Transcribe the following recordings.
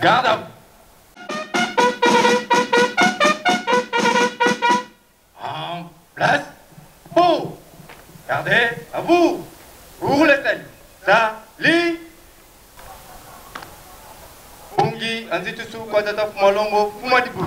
Garde à vous. En place. Pour. Gardez à vous. Pour le salut. Salut. Bungi anzitusu kwa tata fumalongo fumadibu.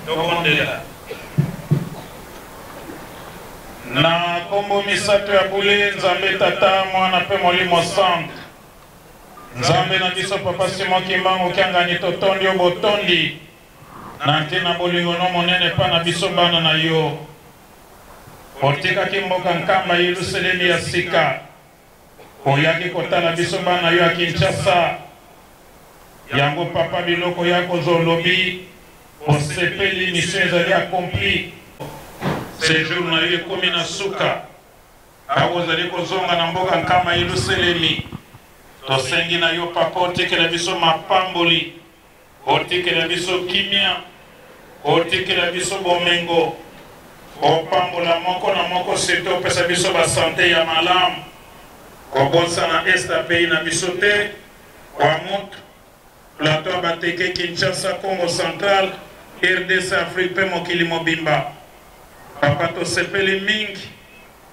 Tobondela. Na nkombo misato ya bule, Nzambe Tata, Mwana mpe Molimo Santu. Nzambe na biso Papa Simon Kimbangu Kiangani, totondi yo botondi na ntina bolingo no monene epa na biso bana na yo. Otikaki mboka Nkamba Yelusalemi ya sika, oyaki kotala biso bana yo ya Kinshasa. Yango papa biloko ya kozwa olobi osepeli mission ezali accompli sejour na yo ekomi na suka awa ozali kozonga na mboka Nkama Yelusalemi. Tosengi na yo papa otikela biso mapamboli, otikela biso kimia, otikela biso bomengo, opambola moko na moko, surtout opesa biso ba sante ya malamu. Kobosana est ya pays na biso te, Kwamouth, Plateau ya Bateke, Kinshasa, Kongo Central, rdc, Afrique mpe mokili mobimba. Papa tosepeli mingi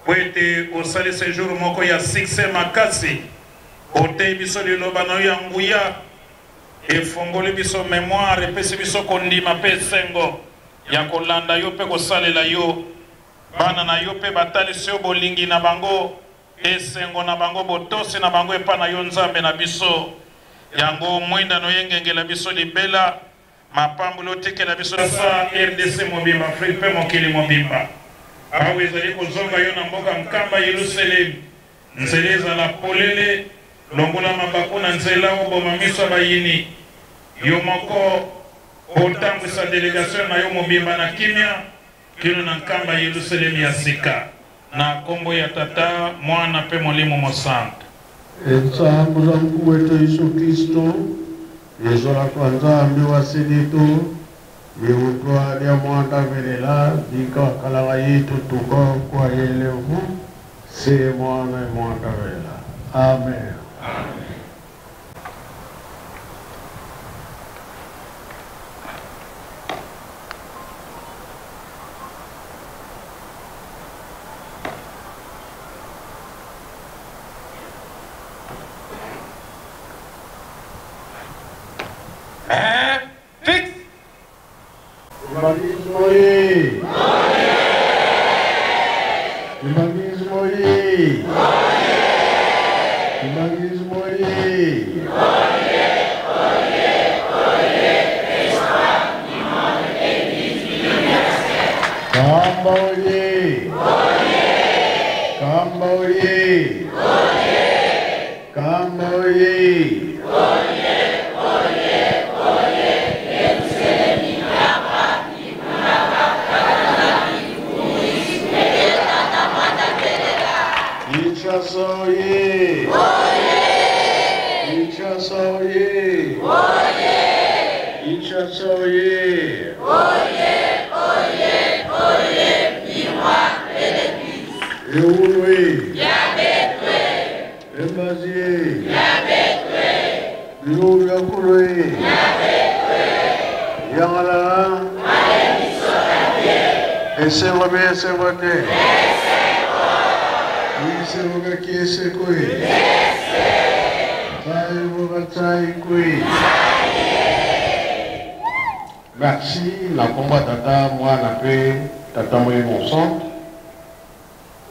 mpo ete osali sejour moko ya succès makasi, oteyi biso liloba na yo ya nguya, efongoli biso memoire, epesi biso kondima mpe esengo ya kolanda yo mpe kosalela yo. Bana na yo mpe batalisi yo bolingi na bango, esengo na bango, botosi na bango epai na yo Nzambe na biso. Yango mwinda no engengela biso libela, mapamboli otikela biso sa rdc mobimba, Afrique mpe mokili mobimba. Awa ezali kozonga yo na mboka Nkamba Yelusalemi, nzela ezala polele, longola mabaku na nzela, oboma miso ya bayini. Yo moko otambwisa delegation na yo mobimba na kimia kino na Nkamba Yelusalemi ya sika. Na kombo ya Tata, Mwana mpe Molimo Mosantu. Ensambo za Nkumu wetu Yesu Kristo, yezola kwa Nzambi wa sinitu, miutwa lya mwanda velela bika wakala wa yitu tuko kwa yelevu se mwana mwanda vela. Amen. Amen. Fixe. Kimbanguisme oye! Kimbanguisme oye! Kimbanguisme oye! Kamba oye! Kamba oye! Kamba oye! Kinshasa oye! Kinshasa oye! Kinshasa oye! Eulwe! Emba Bapanzi ye. Biloko bya Nkolo ye. Yangalala. Esengo be esengo te. Esengo kaki eseko ye. Tsayi boka tsayi kwe. Merci na kombo ya tata mwana mpe tata molimo mosantu.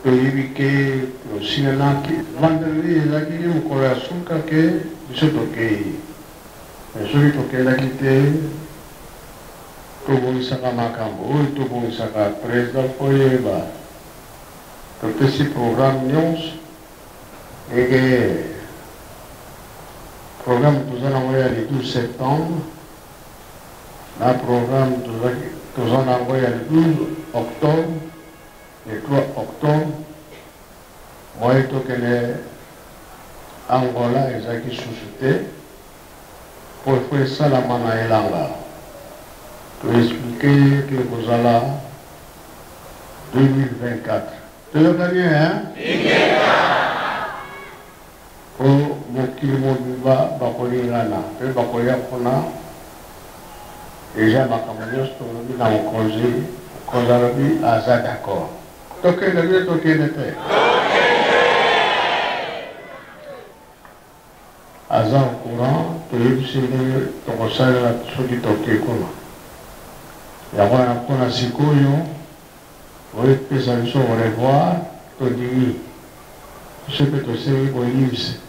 Toyebi ke tosilanaki vendredi ezalaki mokolo ya suka ke biso tokei. Mais soki tokendaki te tobongisaka makambo oyo tobongisaka president mpo oyeba topesi programme nyonso ndenge programme toza nango ya le 12 septembre na programme toza nango ya le 12 octobre le 3 octobre moye tokende Angola ezalaki susu te mpo efo esalama na elanga toexplike ye ke ekozala 2024 toyokani hein mpo mokili mobimba bakolingana mpe bakoya kuna deja makambo nyonso tolobi na mokonzi mokonzi alobi aza d'accord tokende bino tokende te aza au courant toyebisi ndenge tokosalela soki toke kuna yango wana mpona sikoyo oyepesa biso au revoir tondimi biso mpe tosengi boyebisi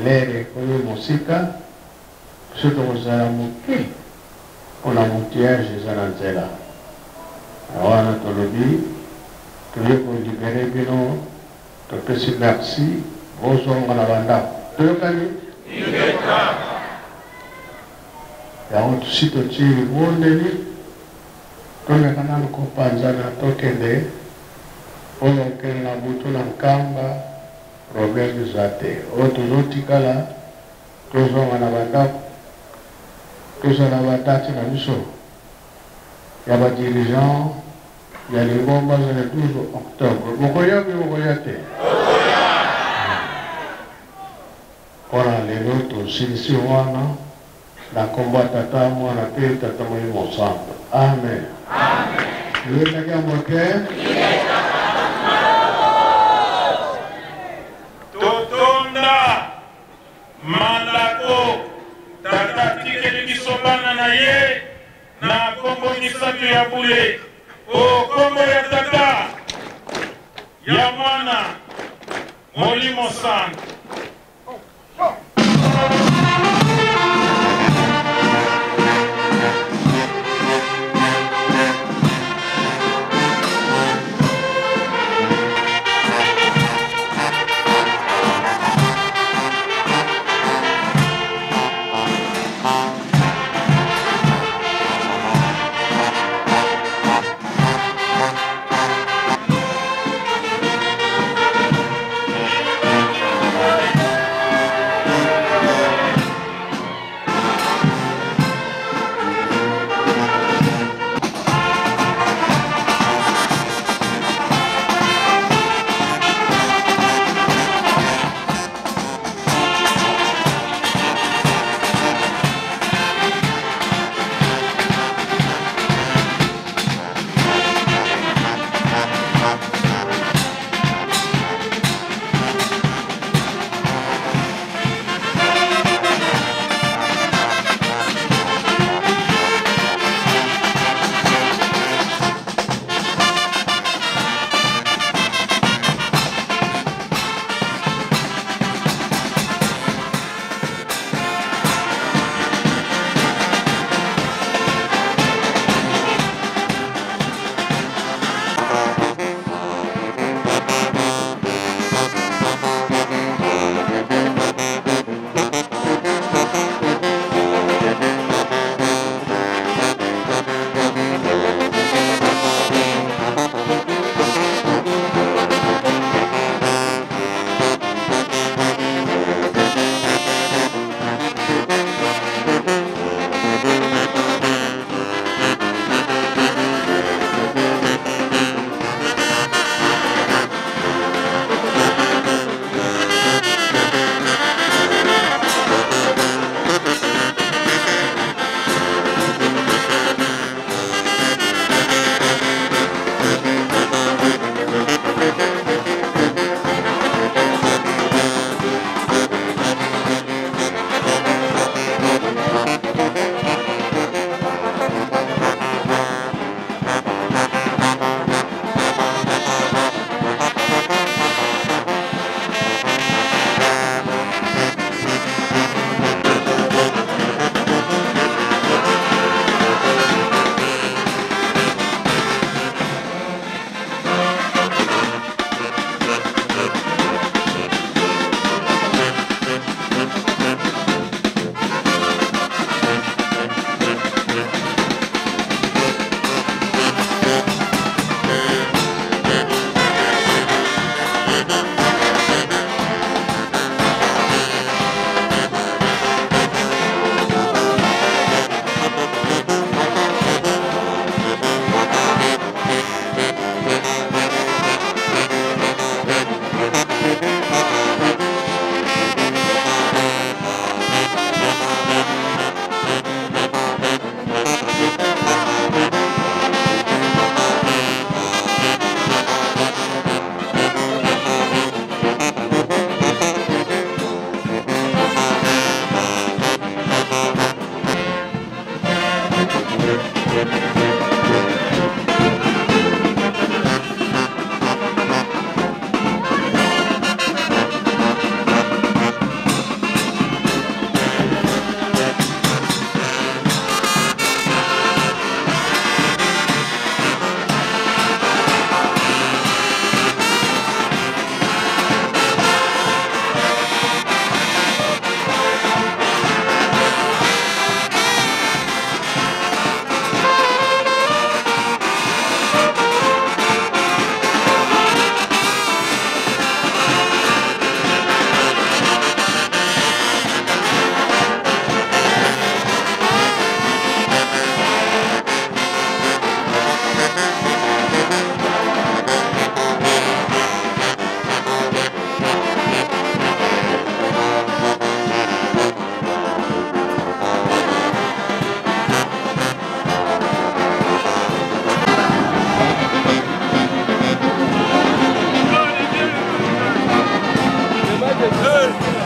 lere ekomi mosika biso tokozala moke mpona moutillage eza na nzela wana tolobi toye kolibere bino topesi merci bozonga na bandako toyokani yango tosi totie libondeli tomeka nanu kopanzana tokende oyo okende na butu na nkamba problème eza te oyo tozotikala tozonga na bandako tozala badate na biso ya badirigeant ya lingomba za le 12 octobre bokoya mpe bokoya te mpona lelo tosilisi wana na nkombo ya tata mwana mpe tata molimo mosantu amen toyebaki yango te totonda malako tata atikeli biso bana na ye na nkombo misato ya bule o nkombo ya tata ya mwana molimo santu. Te.